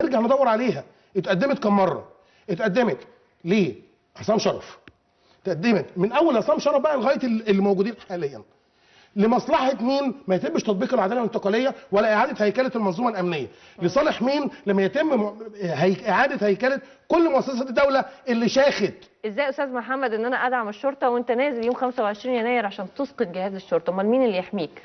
نرجع ندور عليها. اتقدمت كم مرة؟ اتقدمت ليه؟ عصام شرف. اتقدمت من اول عصام شرف بقى لغاية اللي موجودين حاليا. لمصلحة مين؟ ما يتمش تطبيق العدالة الانتقالية ولا اعاده هيكله المنظومة الامنية. لصالح مين؟ لما يتم اعاده هيكله كل مؤسسات الدولة اللي شاخت. ازاي استاذ محمد ان انا ادعم الشرطة وانت نازل يوم 25 يناير عشان تسقط جهاز الشرطة؟ امال مين اللي يحميك؟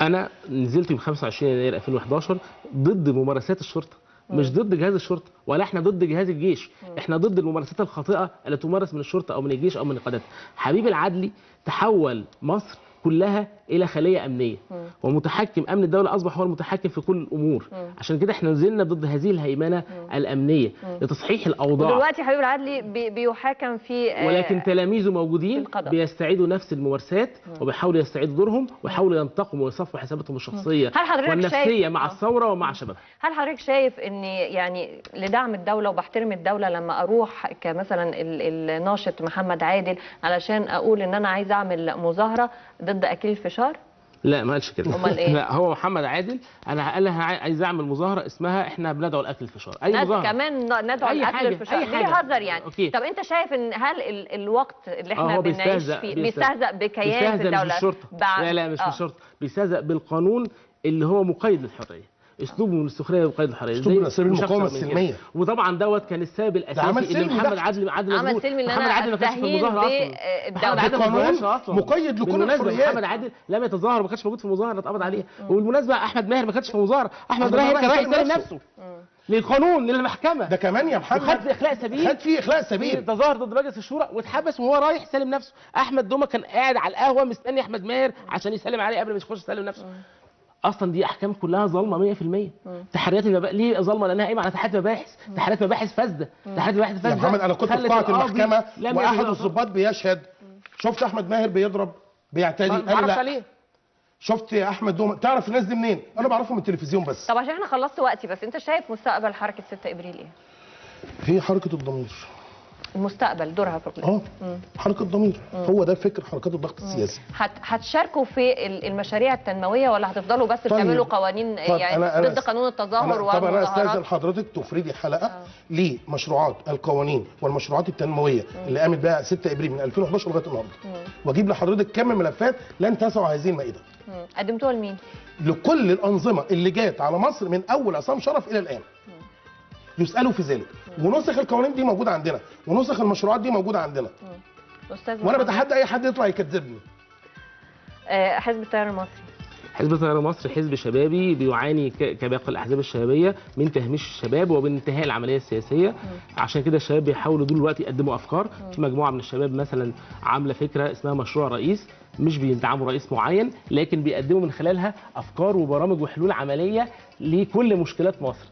انا نزلت يوم 25 يناير 2011 ضد ممارسات الشرطة، مش ضد جهاز الشرطة، ولا احنا ضد جهاز الجيش، احنا ضد الممارسات الخاطئة اللي تمارس من الشرطة او من الجيش او من القادات. حبيب العدلي تحول مصر كلها الى خليه امنية، ومتحكم امن الدولة اصبح هو المتحكم في كل الامور. عشان كده احنا نزلنا ضد هذه الهيمنة الامنية لتصحيح الاوضاع. ودلوقتي حبيب العدلي بيحاكم في، ولكن تلاميذه موجودين بيستعيدوا نفس الممارسات وبيحاولوا يستعيدوا دورهم ويحاولوا ينتقموا ويصفوا حساباتهم الشخصية والنفسية مع الثورة ومع شبابها. هل حضرتك شايف ان يعني لدعم الدولة وبحترم الدولة لما اروح كمثلا الناشط محمد عادل علشان اقول ان انا عايز اعمل مظاهره ضد اكل الفشار؟ لا ما قالش كده. امال ايه؟ لا هو محمد عادل انا قال لها عايز اعمل مظاهره اسمها احنا بندعو لاكل الفشار. اي مظاهره كمان ندعو لاكل الفشار، بيهزر يعني. okay. طب انت شايف ان هل الوقت اللي احنا بنعيش فيه بيستهزأ بكيان في الدولة؟ مش بالشرطة. لا لا مش بالشرطة، بيستهزأ بالقانون اللي هو مقيد للحرية، اسلوبه من السخرية وقيد الحرية، اسلوب من اساليب المقاومة السلمية. وطبعا دوت كان السبب الاساسي اللي محمد عادل عمل سلمي، محمد عادل ما كانش في المظاهرة اصلا. محمد عادل ما كانش اصلا مقيد لكل الحريات. محمد عادل لم يتظاهر، ما كانش موجود في المظاهرة، اتقبض عليه. وبالمناسبة احمد ماهر ما كانش في مظاهره، احمد ماهر كان رايح يسلم نفسه للقانون للمحكمة. ده كمان يا محمد خد اخلاء سبيل، خد فيه اخلاء سبيل، تظاهر ضد مجلس الشورى واتحبس وهو رايح سالم نفسه. احمد دومه كان قاعد على القهوة مستني احمد ماهر عشان يسلم عليه قبل ما يخش يسلم نفسه. اصلا دي احكام كلها ظالمه 100%. تحريات المباحث ليه ظالمه؟ لانها قايمة على تحريات مباحث، تحريات مباحث فاسدة، تحريات مباحث فاسدة. يا محمد انا كنت في قاعة المحكمة واحد الضباط بيشهد، شفت احمد ماهر بيضرب بيعتدي، قال لا. شفت يا احمد دومه؟ تعرف الناس دي منين؟ انا بعرفهم من التلفزيون بس. طب عشان احنا خلصت وقتي، بس انت شايف مستقبل حركة 6 ابريل ايه؟ هي حركة الضمير. المستقبل دورها في القضية. حركة الضمير، هو ده فكر حركات الضغط السياسي. هتشاركوا في المشاريع التنموية ولا هتفضلوا بس بتعملوا قوانين يعني أنا ضد قانون التظاهر والمظاهرات؟ طب انا استاذن حضرتك تفردي حلقة لمشروعات القوانين والمشروعات التنموية اللي قامت بها 6 ابريل من 2011 لغاية النهارده، واجيب لحضرتك كم ملفات لن تسع هذه المائدة. قدمتوها لمين؟ لكل الانظمة اللي جات على مصر من اول عصام شرف الى الان. يسألوا في ذلك، ونسخ القوانين دي موجودة عندنا، ونسخ المشروعات دي موجودة عندنا. أستاذ، وانا بتحدى اي حد يطلع يكذبني. حزب التيار المصري. حزب التيار المصري حزب شبابي بيعاني كباقي الاحزاب الشبابية من تهميش الشباب ومن انتهاء العملية السياسية. عشان كده الشباب بيحاولوا طول الوقت يقدموا افكار. في مجموعة من الشباب مثلا عامله فكرة اسمها مشروع رئيس، مش بيدعموا رئيس معين لكن بيقدموا من خلالها افكار وبرامج وحلول عملية لكل مشكلات مصر.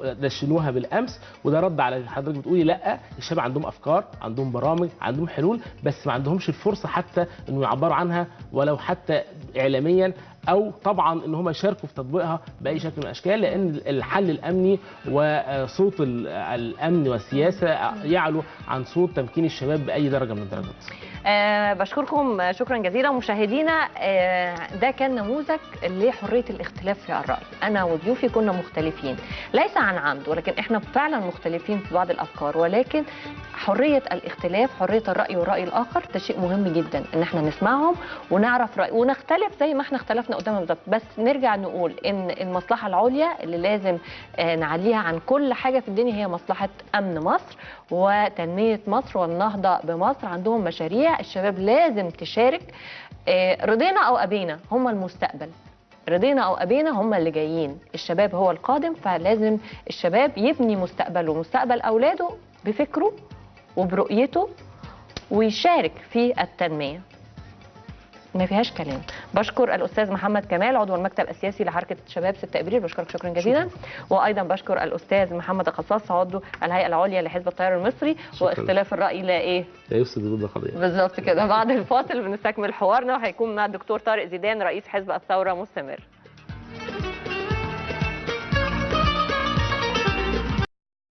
دشنوها بالامس، وده رد على حضرتك بتقولي لا الشباب عندهم افكار، عندهم برامج، عندهم حلول، بس ما عندهمش الفرصة حتى انه يعبروا عنها ولو حتى اعلاميا، او طبعا ان هم يشاركوا في تطبيقها باي شكل من الاشكال، لان الحل الامني وصوت الامن والسياسة يعلو عن صوت تمكين الشباب باي درجه من الدرجات. بشكركم شكرا جزيلا مشاهدينا. ده كان نموذج لحرية الاختلاف في الراي. انا وضيوفي كنا مختلفين ليس عن عمد، ولكن احنا فعلا مختلفين في بعض الافكار، ولكن حرية الاختلاف، حرية الراي والراي الاخر، ده شيء مهم جدا ان احنا نسمعهم ونعرف راي ونختلف زي ما احنا اختلفنا قدامنا بالظبط. بس نرجع نقول ان المصلحة العليا اللي لازم نعليها عن كل حاجة في الدنيا هي مصلحة امن مصر وتنميه مصر والنهضه بمصر. عندهم مشاريع، الشباب لازم تشارك. رضينا او ابينا هم المستقبل، رضينا او ابينا هم اللي جايين، الشباب هو القادم، فلازم الشباب يبني مستقبله ومستقبل اولاده بفكره وبرؤيته ويشارك في التنمية. ما فيهاش كلام. بشكر الاستاذ محمد كمال عضو المكتب السياسي لحركة شباب 6 ابريل، بشكرك شكرا جزيلا. وايضا بشكر الاستاذ محمد القصاص عضو الهيئة العليا لحزب التيار المصري. شكرا. واختلاف الراي لا ايه؟ لا يفسد ضد قضية. بالظبط كده. بعد الفاصل بنستكمل حوارنا وهيكون مع الدكتور طارق زيدان رئيس حزب الثورة مستمر.